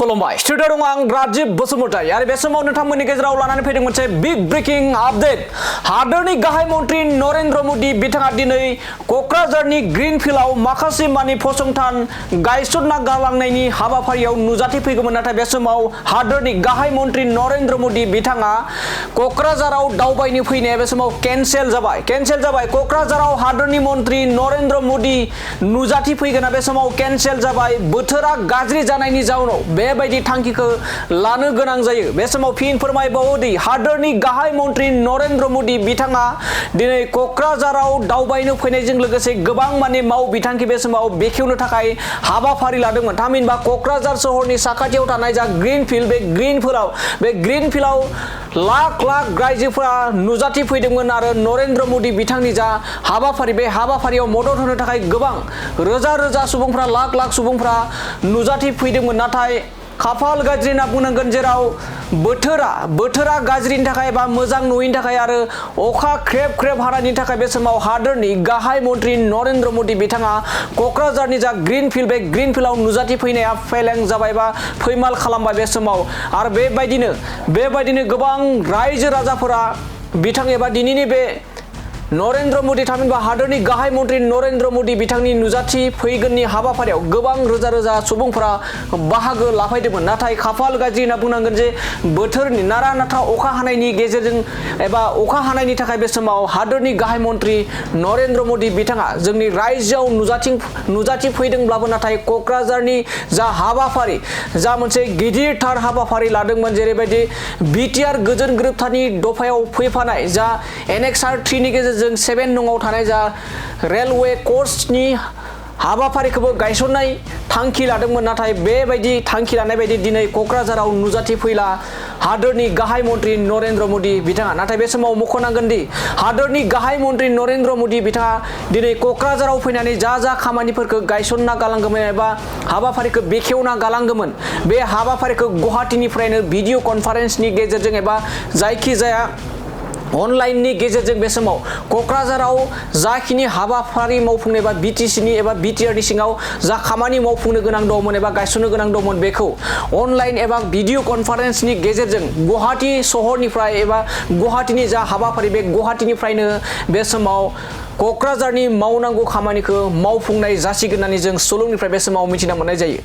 खुलुमबाय स्टुडिअ दं आं राजीव बसुमतारी आरो बे समाव नोंथांमोननि गेजेराव लानानै फैदों मोनसे बिग ब्रेकिं आपडेट हादोरनि गाहाय मन्त्रि नरेन्द्र मोदी बिथाङा दिनै कक्राझारनि ग्रीनफिल्डआव माखासे मानि फसंथान गायसनना गालांनायनि हाबाफारियाव नुजाथिफैगौमोन नाथाय बे समाव हादोरनि गाहाय मन्त्रि नरेन्द्र मोदी बिथाङा कक्राझाराव दावबायनो फैनाया बे समाव केन्सेल जाबाय कक्राझाराव हादोरनि मन्त्रि नरेन्द्र मोदी नुजाथिफैगोना बे समाव केन्सेल जाबाय बोथोरा गाज्रि जानायनि जाउनाव बेबायदि थांखिखौ लानो गोनां जायो बे समाव फिन फोरमायबावोदि हादोरनि गाहाय मन्त्रि नरेन्द्र मोदी बिथाङा दिनै कक्राझाराव दावबायनो फैनायजों लोगोसे गोबां माने माव बिथांखि बे समाव बेखेवनो थाखाय हाबाफारि लादोंमोन थामहिनबा कक्राझार सहरनि साखाथियाव थानाय जा ग्रीनफिल्ड बे ग्रीनफिल्डआव लाख लाख रायजोफोरा नुजाथिफैदोंमोन आरो नरेन्द्र मोदी बिथांनि जा हाबाफारि बे हाबाफारियाव मदद होनो थाखाय गोबां रोजा रोजा सुबुंफोरा लाख लाख सुबुंफोरा नुजाथिफैदोंमोन नाथाय खाफाल गाज्रि होनना बुंनांगोन जेराव बोथोरा गाज्रिनि थाखाय बा मोजां नङिनि थाखाय आरो अखा ख्रेब ख्रेब हानायनि थाखाय बे समाव हादोरनि गाहाय मन्त्रि नरेन्द्र मोदी बिथाङा कक्राझारनि जा ग्रीनफिल्ड बे ग्रीनफिल्डआव नुजाथिफैनाया फेलें जाबाय बा फैमाल खालामबाय बे समाव आरो बेबायदिनो गोबां रायजो राजाफोरा बिथां एबा दिनैनि बे नरेन्द्र मोदी थामहिनबा हादोरनि गाहाय मन्त्रि नरेन्द्र मोदी बिथांनि नुजाथि फैगोननि हाबाफारियाव गोबां रोजा रोजा सुबुंफोरा बाहागो लाफैदोंमोन नाथाय खाफाल गाज्रि होनना बुंनांगोन जे बोथोरनि नारा नाथा अखा हानायनि गेजेरजों एबा अखा हानायनि थाखाय बे समाव हादोरनि गाहाय मन्त्रि नरेन्द्र मोदी बिथाङा जोंनि रायजोआव नुजाथिफैदोंब्लाबो नाथाय कक्राझारनि जा हाबाफारि जा मोनसे गिदिरथार हाबाफारि लादोंमोन जेरैबायदि बिटिआर गोजोन गोरोबथानि दफायाव फैफानाय जा एनेक्सार 3 नि गेजेरजों 7 नंआव थानाय जा रेलवे कर्सनि हाबाफारिखौबो गायसननाय थांखि लादोंमोन नाथाय बेबायदि थांखि लानाय बायदि दिनै कक्राझाराव नुजाथिफैला हादोरनि गाहाय मन्त्रि नरेन्द्र मोदी बिथाङा नाथाय बे समाव मख'नांगोन दि हादोरनि गाहाय मन्त्रि नरेन्द्र मोदी बिथाङा दिनै कक्राझाराव फैनानै जा खामानिफोरखौ गायसनना गालांगौमोन एबा हाबाफारिखौ बेखेवना गालांगौमोन बे हाबाफारिखौ गुवाहाटीनिफ्रायनो भिडिअ कनफारेन्सनि गेजेरजों एबा जायखिजाया अनलाइननि गेजेरजों बे समाव कक्राझाराव जाखिनि हाबाफारि मावफुंनाय एबा बिटिसिनि एबा बिटिआरनि सिङाव जा खामानि मावफुंनो गोनां दंमोन एबा गायसननो गोनां दंमोन बेखौ अनलाइन एबा भिडिअ कनफारेन्सनि गेजेरजों गुवाहाटी सहरनिफ्राय एबा गुवाहाटीनि जा हाबाफारि बे गुवाहाटीनिफ्रायनो बे समाव कक्राझारनि मावनांगौ खामानिखौ मावफुंनाय जासिगोन होननानै जों सुलुंनिफ्राय बे समाव मिथिना मोननाय जायो।